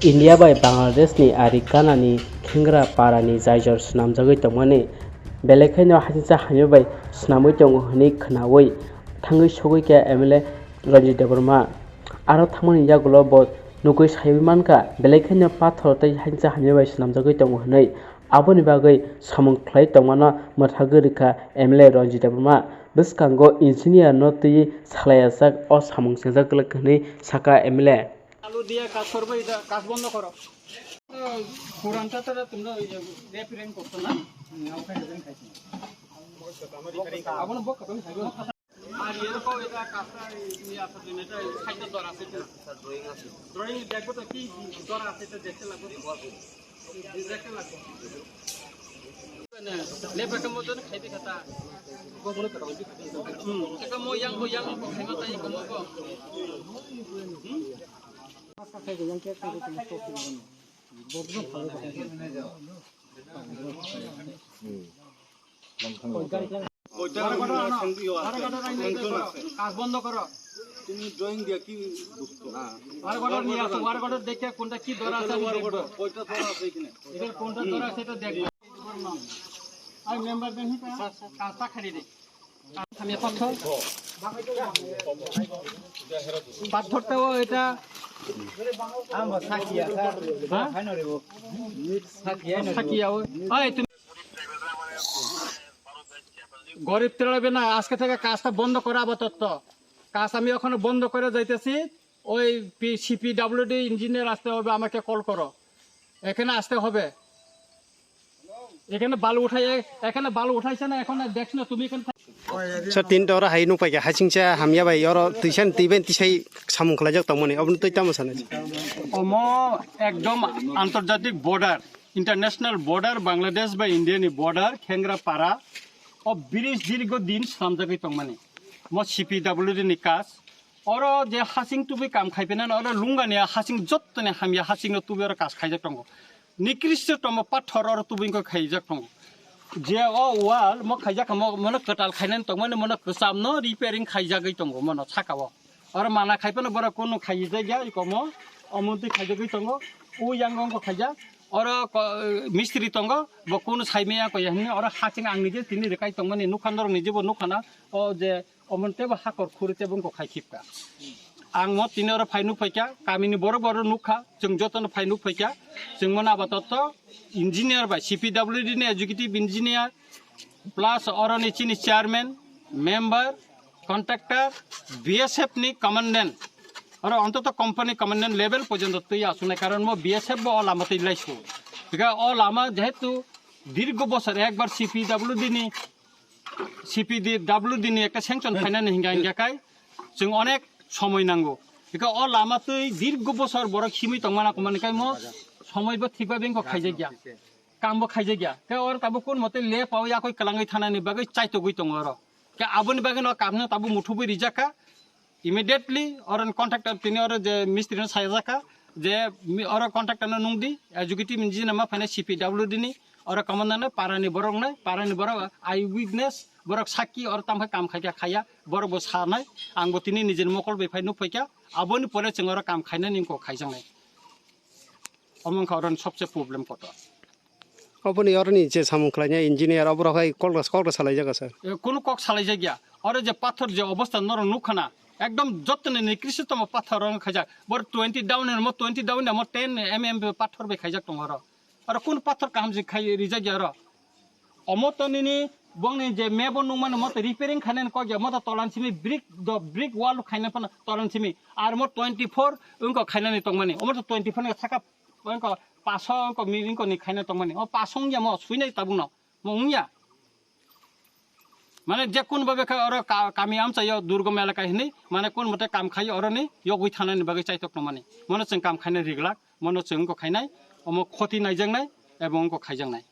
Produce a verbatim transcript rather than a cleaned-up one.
India bai Bangladesh ni Arikana ni Khengra para ni jaijor swnamjagwi tongmani, belai kheno hasingcha hamya bai swnamwi tongo hwnwi khwnawi thangwi sogwi kha M L A Ranjit Debbarma. Aro thangmani yagulo bo nugwi saiwi mankha, belai kheno pathor tei hasingcha hamya bai swnamjagwi tongo hwnwi. Aboni bagwi samung khlai tongmano mwthagwi rwkha M L A Ranjit Debbarma. Bwskango engineer no twiwi salai ajak o samung swngjak glak hwnwi sakha M L A. আলু দিয়ে কাজ করবে, এটা কাজ বন্ধ করো। পুরানটা তো তোমরা ওই যে রিপেয়ারিং করছো না? আর এরকম এটা কাজটা এই নিয়ে আসার জন্য এটা সাইডে দর আছে কিনা? ড্রয়িং দেখবো তো কি দর আছে এটা দেখতে লাগবে। দেখতে লাগবে। লেবারের মধ্যে খাইতে খাতা। হুম, এটা মো ইয়াং মো ইয়াং মো খাইমা তাই কমো কো। হুম? ওইটা কাজ বন্ধ করো। তুমি ড্রয়িং দিয়ে কি বুঝছো? ওয়ার্ক অর্ডার নিয়ে আসো, ওয়ার্ক অর্ডার দেখে কোনটা কি দর আছে আমি দেখবো। ওয়ার্ক অর্ডার, কয়টা দর আছে এখানে? এটার কোনটা দর আছে এটা দেখবো। আর মেম্বার দেন কাজটা খালি দে। আমি পাথর। পাথরটাও এটা। হ্যাঁ? সাকিয়া ওই। এই তুমি গরিব তেড়াবে না, আজকে থেকে কাজটা বন্ধ করা আপাতত। কাজ আমি ওখানে বন্ধ করে যাইতেছি। ওই সিপিডাব্লিউডি ইঞ্জিনিয়ার আসতে হবে, আমাকে কল করো, এখানে আসতে হবে। এখানে বালু উঠাই, এখানে বালু উঠাইছে না, এখন দেখছ না তুমি এখানে থাক- Sir, tin tora hai nuk paikha, hasingcha hamya bai, oro twisan twiben tisai samung khlaijak tongmani, oboni twi tamo sana? Omo ekdom আন্তর্জাতিক বর্ডার, ইন্টারন্যাশনাল বর্ডার, বাংলাদেশ বা ইন্ডিয়ানি বর্ডার, খেংরা পাড়া, o bridge দীর্ঘ দিন swnamjagwi tongmani. Mo সিপিডাব্লিউডি ni কাজ, oro je hasing tubui kam khaipinani, oro lungani hasing jottoni hamya hasingno tubui oro kaj khaijak tongo. Nikristo tomo pathor oro tubui wngkha khaijak tongo. Je o wall mo khaijak kha mo, mono kwtal khainani tongmani, mono kwchamno repairing khaijagwi tongo mono sakao. Oro mana khaipano borok kunu khaijak ya ikomo, omontwi khaijagwi tongo. O yango wngkha khaijak, oro ko-, mistri tongo, bo kunu saimaya ko ya hwnwi oro hasing ang nije tini rwkai tongmani nukha, norok nije bo nukhana o je Omo tebo hakor khuri tebo wngkha khai khipka. Ang mo tini oro phai nuk phaikha, kamini borok borok nukha, chwng jotono phai nuk phaikha. Chwng mano apatatto engineer bai, C P W D ni executive engineer, plus oroni chini chairman, member, contractor, B S F ni commandant. Oro ontoto company commandant level porjonto twi asuknai, karon mo B S F bo o lama twi laisu. Hingke o lama jehetu dirgo bosor ekbar C P W D ni C P D W D ni ekta sanction phainani hingka hingka kai chwng onek somoi nango. Hingke o lama twi dirgo bosor borok himwi tongmana komani kai mo somoi bo thikba bengko khaijakya. Kam bo khaijakya. Khe oro tabuk kun mote le pao yakoi kwlangwi thanani bagwi chaitogwi tongo oro. Khe aboni bagwi no kamno tabuk muthubwi rijakha. Immediately oro contractor tini oro je mistri no sajakha je mi-, oro contractor no nungdi, executive engineer ma phainai C P W D ni, oro commander no parani borok nai, parani borok eye witness, borok sakki oro tamo khe kam khaikha khaiya, borok bo sanai, ang bo tini nijeni mokol bai phai nuk phaikha, aboni pore chwng oro kam khainani wngkha khaijaknai. Omo wngkha oroni sobse problem kotor. Oboni oroni je samung khlainai engineer oborok hai kok da, kok da salaijak sir. E, kunu kok salaijakya. Oro je pathor je obostha norok nukha na, ekdom jottoni nikristo tamo pathor rok khaijak. Bor twenty down mo twenty down mo ten M M pathor bai khaijak tongo oro. Oro kunu pathor kaham je khai rijakya oro. Omo to nini bongni je mebo nukmani mo to repairing khainani kokya, mo to tolan simi brick do, brick wall khainani phano tolan simi. Ar mo twenty four wngkha khainani tongmani. Omo to twenty four ni saka wngkha paso wngkha mi wngkha ni khainani tongmani. O paso wngya mo suinai tabukno. Mo wngya. Mane je kun babe kha oro ka-, kami amchaio durgom elaka hinwi, mane kun mote kam khai oroni yogwi thanani bagwi chaitok tongmani. Mono chwng kam khainai riglak, mono chwng wngkha khainai, omo khoti naijaknai, ebong wngkha khaijaknai.